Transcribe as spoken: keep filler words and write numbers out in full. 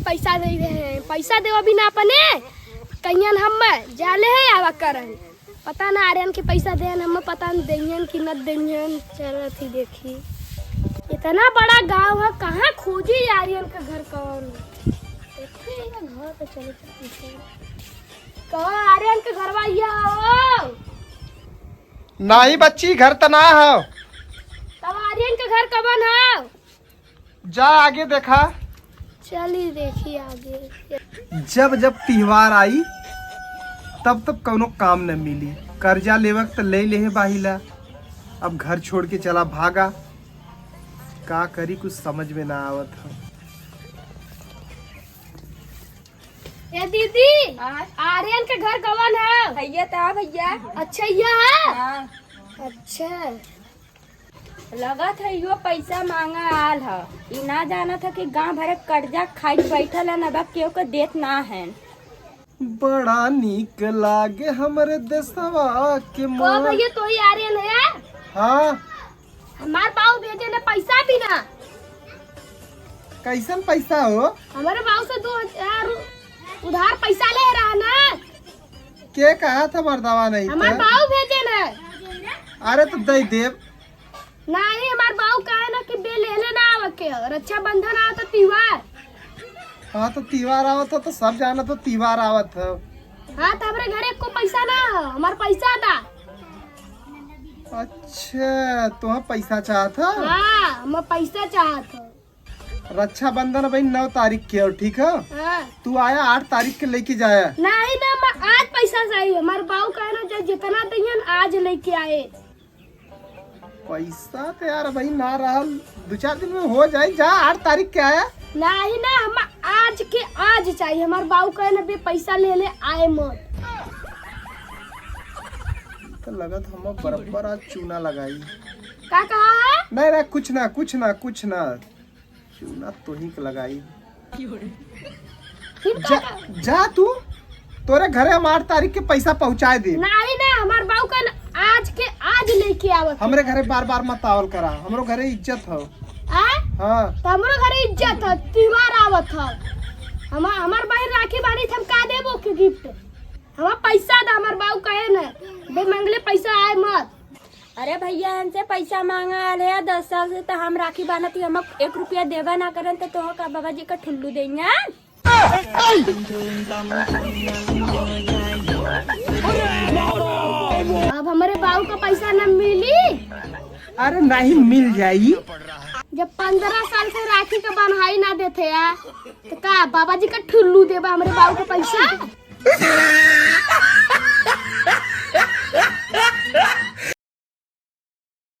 पैसा दे रहे हैं, पैसा देवा भी ना अपने, कहियन हम जाले है आवा करन। पता ना आर्यन के पैसा देन, हम पता न देनियन कि न देनियन। चलत ही देखी, इतना बड़ा गांव है, कहाँ खोजी आर्यन के घर कौन? देखी ये घर पे चले चलते। कौन आर्यन के घरवा ये हो? नाही बच्ची, घर त ना हो। तब आर्यन के घर कवन हो? जा आगे देखा। चली देखी आगे। जब जब तिहवार आई, तब तब कउनो काम न मिली। कर्जा लेवक त ले लेहे बाहिला, अब घर छोड़ के चला भागा। का करी, कुछ समझ में ना आवत ह। ए दीदी, हाँ? आर्यन के घर कवन है? भैया त आ भैया। अच्छा, यह है? हाँ। अच्छा। लगत है इहो पैसा मांगा आल ह। ई ना जानत ह कि गांव भर के कर्जा खाई के बैठल है, अब केहू के देत ना है। बड़ा नीक लागे हमरे देसवा के कहो मार। भैया, तो ही आर्यन है? हाँ। हमार बाऊ भेजे न पैसा भी ना। कैसन पैसा हो? हमारे बाऊ से दो हजार उधार पैसा ले रहा ना। के कहा था मर्दवा नहीं हमार था? बाऊ भेजे न। अरे तो दे देब। नाही, हमार बाऊ कहे ना कि बे लेले ना आवे के, रक्षाबंधन आवत तिवार। हाँ, तो तिवार आवत ह, तो सब जानत ह तिवार आवत ह। हाँ, तो हमरे घरे एको पैसा ना ह, हमार पैसा दा। अच्छा, तोह पैसा चाहत ह? हाँ, हम पैसा चाहत ह। रक्षाबंधन भाई नौ तारीख के हो, ठीक है? हाँ। तू आया आठ तारीख के लेके जाया। नाही ना, हम आज पैसा चाहिए, हमार बाऊ कहे ना, जो जितना दियन आज लेके आए। पैसा तो यार भाई ना रहल, दो चार दिन में हो जाए। जा, आठ तारीख के आया। नाही ना, हम आज के आज चाहिए। हमार बाऊ कहे ना, बे पैसा ले ले, आए मत। तो लगत हम बराबर आज चूना लगाई। का कहा है? नहीं, नहीं, कुछ ना, कुछ ना, कुछ ना। चूना तोही के लगाई। फिर जा, का? जा तू, तोरे घरे हम आठ तारीख के पैसा पहुँचाए दे। नाही ना, हमार बाऊ का ना, आज के आज लेके आवत है। हमरे घरे बार बार मत आवल करा, हमरो घरे इज्जत हो। आ? हाँ। तो हमरो घरे इज्जत है, तिवार आवत है। हम, हमार बहिन राखी बांधी, हम का देबो के गिफ्ट? हमार पैसा दा, हमार बाऊ कहे ना, बे मंगले पैसा आए मत। अरे भैया, हमसे पैसा मांगा आल है दस साल से, तो हम राखी बांधत ही, हम एक रुपया देबा ना करन, तो तोह का बाबा जी का ठुल्लू देंगे? अब हमारे बाऊ का पैसा न मिली। अरे नहीं, मिल जाई। जब पन्द्रह साल से राखी का बन्हाई ना देते आ, तो का बाबा जी का ठुल्लू देबा हमरे बाऊ का पैसा?